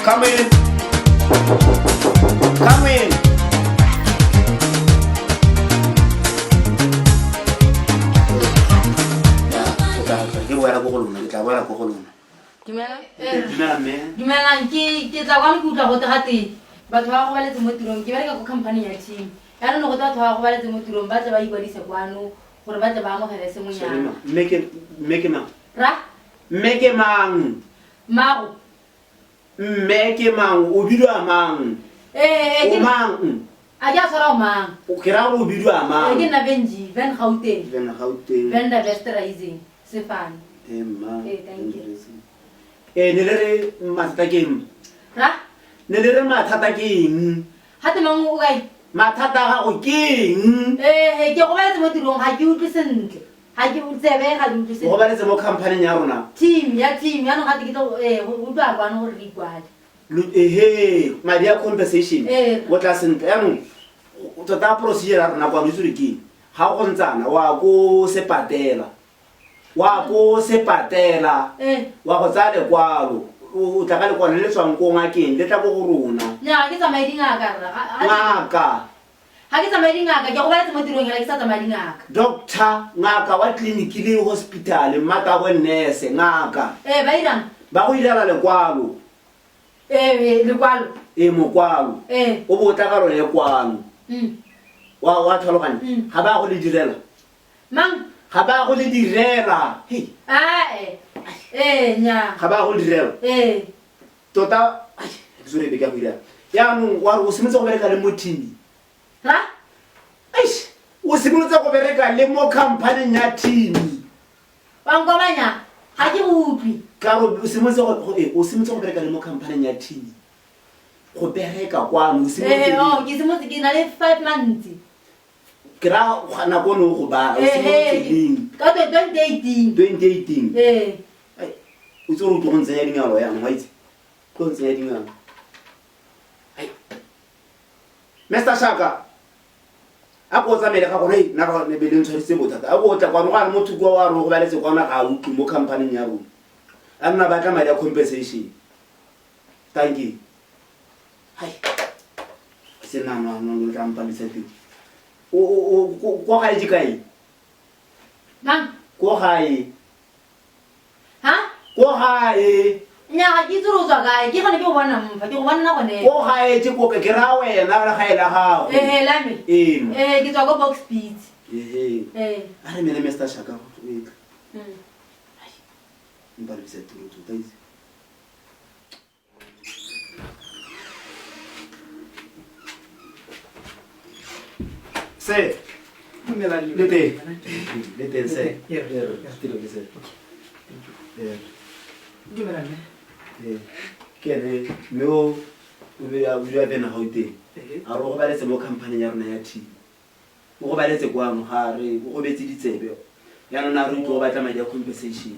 Come in. Come in. Ke boela ko go lona, ke tla boela ko go lona. Dumela. Dumela mme. Dumelang, ke tla kwano ke utlwa gote gate batho ba gobaletse mo tirong. Ke bereka ko company ya team. Yaanong ne gote batho ba gobaletse mo tirong ba tle ba ikwadise kwano gore ba tle ba amogele sengwenyana. Mme ke mang? Ra? Mme ke mang? Mmago. Mme ke mang? O bidiwa mang? Ee, O ke mang? A ke a tshwara o mang? O ke ra gore o bidiwa mang? Ee, ke nna Benji, Van Gauteng. Van Gauteng. Venda Vesterising, Sefane. Ee, mma. Ee, thank you. Ee, ne le re mathata ke eng? Ra? Ne le re mathata ke eng? Gate mang o kae? Mathata a gago ke eng? Ee, ke gobaletse mo tirong, ga ke utlwe sentle. Ga ke tsebe ga di utlwe O sentle. gobaletse mo company ya rona? Team, ya team, yaanong gate ke tlo ee, go utlwa kwano gore re ikwale. Ehe, madi a compensation. Ee. O tla sentle. Yaanong, tota procedure ya rona kwano itse gore ke eng? Ga go ntsana, wa ko sepatela. Wa ko sepatela. Ee. Wa go tsaya lekwalo. O tla ka lekwalo le le tswang ko ngakeng, le tla ko go rona. Nnyaa, ga ke tsamaye dingaka rra. Ngaka. Ga ke tsamaye dingaka, ke gobaletse mo tirong hela ke sa tsamaye dingaka. Doctor, ngaka wa tleliniki le hospital, mmatagwe nurse, ngaka. Ee, ba irang? Ba go irela lekwalo. Ee, lekwalo. Ee, mokwalo. Ee. O bo o tla ka lone kwano. Wa tlhaloganya? Ga ba go le direla. Mang? Ga ba go le direla. Hei. Ae. Ee, nnyaa. Ga ba go le direla. Ee. Tota, ai, ke tsore be ka go dira. Yaanong wa re o simolotse go bereka le mo team. Ra? Eish, o simolotse go bereka le mo company ya team. Wa nkomanya, ga ke go utlwe. Ka re o simolotse go, ee, o simolotse go bereka le mo company ya team. Go bereka kwano, o simolotse Ee, oh, ke simolotse ke na le 5 months. Ke ra nako ne o go bala, o simolotse leng? Ka 2018. 2018. Ee. Ai, o itse gore o tlo go ntsenya dingalo yaanong, wa itse? Tlo go ntsenya dingalo. Ai. Mr. Shaka, a ko o tsamaele ga gore nna ga ne be le ntshwarisitse bothata. A ko o tla kwano, go a re motho kwa wa re o gobaletse kwana ga a utlwe mo company-ing ya rona. A nna batla madi a compensation. Thank you. Hai. Se nna no no no tla mpalisa tiro. O kwa gae ke kae? Mang? Ko gae. Ha? Ko gae. Nnyaa, ga ke itse gore o tswa kae. Ke gone ke go bona mfa, ke go bona gone. Ko gae ke ko ke ra wena le gae la gago. Ee, la me. Ee. Ee, ke tswa ko Box Beach. Ehe. Ee. A re mele Mr. Shaka go tla. Ai. Mpalisa tiro tota itse. Se. Le teng. Le teng se. Tiro ke se. Dumela mme. Ee. Ke ene mme o o be a bua bena Gauteng. A re o gobaletse mo company ya rona ya team. O gobaletse kwano ga re o gobetse ditsebe. Yaanong a re utlwe o batla madi a compensation.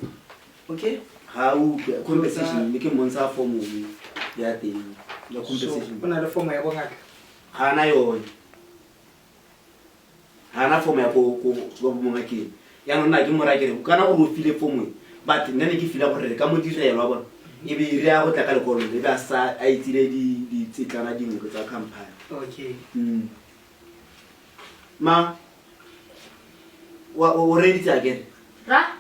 Okay. Ga a utlwe compensation mme ke mmontsha form ya teng ya compensation. O na le form ya bongaka? Ga ana yone. Ga ana form ya ko ko ko bongakeng. Yaanong nna ke mo raya ke re kana gore o file form e but nna ne ke fila gore re ka mo direla wa bona. E be e re ya go tla ka lekwalo le be a sa a itsile di ditsetlana dingwe tsa company. Okay. Ma wa o reeditse a kere? Ra?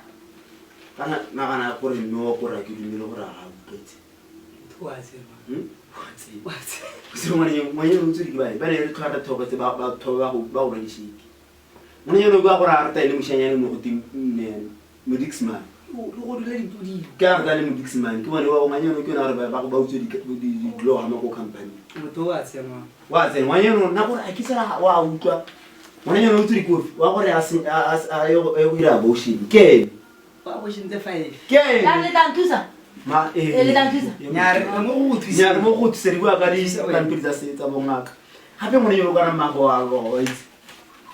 Kana nagana gore mme wa kora ke dumele gore a utlwetse. Wa tseba. Wa tseba. Wa tseba. Se ngwane ngwane o ntse di ba ba ne re tlhwa re thoketse ba ba tho ba go ba go rwadišeke. Ngwane yo ba gore a rata ile moshanyane mo go tim ne Modixman. Le go dula dipoding. Ke a rata le Modixman ke bone wa ngwane yo ke yona gore ba go ba utswe di di dilo ga mo ko company. Motho wa tsena. Wa tsena ngwane yo nna gore a ke tsela wa utlwa. Ngwane yo o tswe dikofi wa gore a se a a yo go dira abortion. Ke ene. Wa abortion tse 5. Ke ene. Ya le tla nthusa. Ma eh. E le tla nthusa. Nya re mo go thusa. Nya re mo go thusa di bua ka di pampiri tsa se tsa bongaka. Gape ngwane yo kana mmago wa go itse.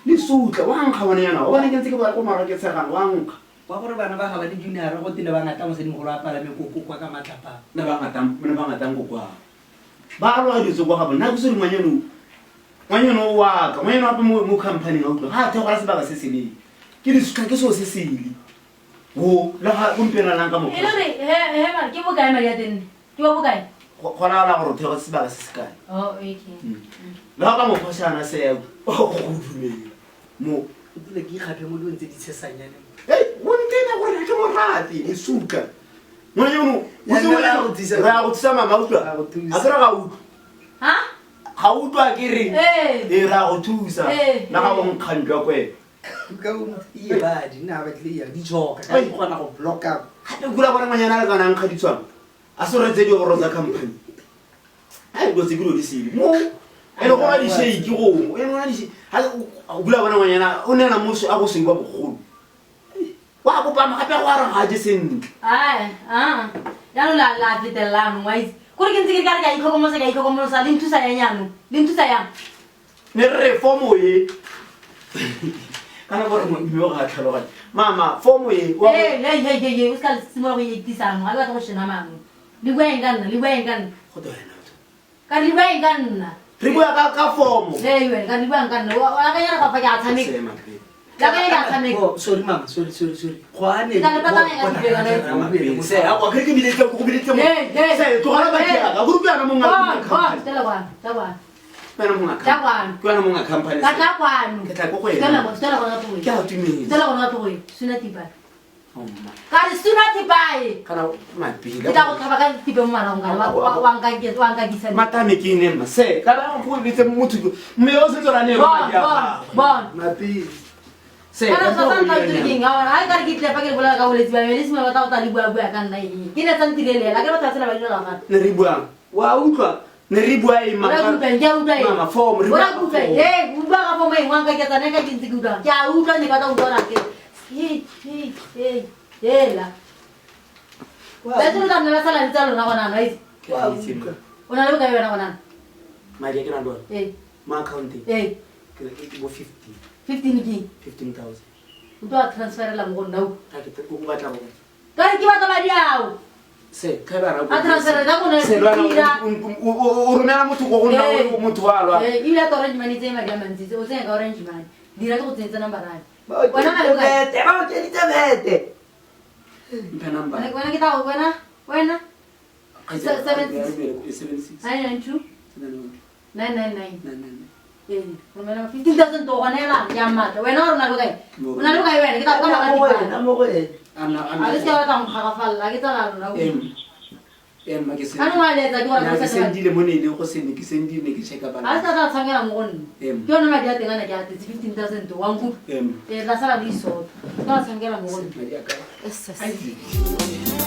Le sutla wa nkga ngwane yana. O bona ke ntse ke ba go mara ke tshegang wa nkga. Wa gore bana ba ga ba di junior go tene ba ngata mosadimogolo a palame koko kwa ka matlapa. Ne ba ngata ne ba ngata go kwa. Ba lwa ditso kwa ga bona. Nna ke se ngwanyana ngwanyana wa ka ngwanyana wa mo mo company ga utlwa. Ga thegola sebaka se sele. Ke di sutla ke so se sele. Wo le ga gompieno a nang ka E le mokgwa. gore he he mara ke bokae madi a teng? Ke wa bokae? Go laola gore o thego sebaka se se kae. Oh, okay. Le ga ka mophošana seo go dumela mo. O dule ke ikgaphe mo dilong tse di tshesanyane. Ei, go ntena gore ga ke mo rate lesuka ngwana yono. Ya, nna re a go thusa. Re a go thusa mama, utlwa. Re a go thusa. A kere ga utlwa? Ha? Ga utlwa ke re? Ee. Ee, re a go thusa. Ee. Nna ga o nkgantwa kwena. Ka o iye badi nna ba tlile ya di tshoka ka Ai. di kgona go blocka. Gape kula bona ngwanyana a le kana nkga ditshwana a se re tse dioboro tsa company a dilo tse ke dilo di sele mo ene go na di-shake gongwe ene gona di o kula bona ngwanyana o neela moso a go seiwa bogolo wa kopama gape go a re ga je sentle. Ai, ah. Jaanong la fetelela anong, wa itse. Kore ke ntse ke re ka re ka itlhokomolosa, ka itlhokomolosa, le nthusa yang jaanong? Le nthusa yang? Ne re re fomo e kana gore mme o ga a tlhaloganye mama fomo e wa Hey, hey, hey, hey, hey, o se ka simolola go iketisa anong, ga ke batla go shena manong. Le bua eng ka nna? Le bua eng ka nna? Go te wena motho. Ka re le bua eng ka nna? Re bua ka fomo. Hey, wena, ka re le bua eng ka nna? O akanya re fa ke a tshameka. Seema pele. Le akanya ke a tshameka. Oh, sorry mama, sorry, sorry, sorry. Go a ne. Ke tla le patala ka dipelo, ne. Se a kwa ke bile go bile mo. Hey, hey. Se tlogela ba Hey. ke go rupia na monga. Bona, bona, tlela kwano, tla kwano. Wena monga. Tla kwano. Ke wena monga company. Ka tla kwano. Ke tla ko go wena. Tlela kwano, tlela kwano tloe. Ke a tumela. Tlela kwano tloe. Suna tipa. Oh, mma. Ka re suna tipae. Kana mapila. Ke tla go tlhaba ka tipe mo maragong kana wa nka wa nkakisa. Matame ke ne mma. Se kana go bitse motho mme o sentse ra ne Bona, bona, bona. Mapele. Se Kana sa sa nna ke keng ga bona. Ha ka re ke tle fa ke le bolela ka bolwetse ba me le simolola ba tla go tla le bua bua ka nna eng. Ke ne tsa ntirelela ke batho ba tsela ba dira gape. Ne re buang. Wa utlwa ne re bua eng Ora mama? kutlwa ke a utlwa eng? Mama form re Ora bua ka kutlwa form. eh o bua ka form eng wa nkaketsa nna ka ke ntse ke utlwa. Ke a utlwa ne ka tla utlwa ra ke. Hey, hey, hey, hela. Ba tsere tla nna la sala le tsa lona gona no itse. Ke a itse, mma. O na le bokae wena gona? Madi a ke nang le one Eh, mo accounteng eh, ke na ke bo 15. 15 ke eng? 15,000. O tlo a transferela mo go nna o. Ga ke o batla go. Ka re ke batla madi ao. Se ka ba ra A transferela ka go nna Se lwana dira. o romela motho go go nna Eh. motho wa lwa. Eh, ebile a ka orange money tse madi a mantsi tse o tsenya ka orange money. Dira ke go tsentse number ya me. Ba Wena ga le bokae? okeditse bete, ba okeditse bete. Mphe number. Wena ke tla go wena wena 76. 76. 992 999. 999. Ee, romela 15,000 to gona ela ke a matla. Wena o re o na le bokae? O na le bokae wena? Ke tla go ka Mo go maka wena, mo go wena. Ana A le se ka batla go nkgagafalla, ke tsala lona. Em. Em ma ke se. Ka nngwe a letsa ke gore Nna ke ke sa tseba. sendile mo ne ile go sende ke sendile ne ke checka A se balance. ka tla tshamekela mo go nna. Em. Ke yone madi a teng ana ke a tletse 15,000 wa nkutlwa. Em. Ee, tla sala le isota. Se ka wa tshamekela mo go nna. Madi a ka. Yes, yes. Ai.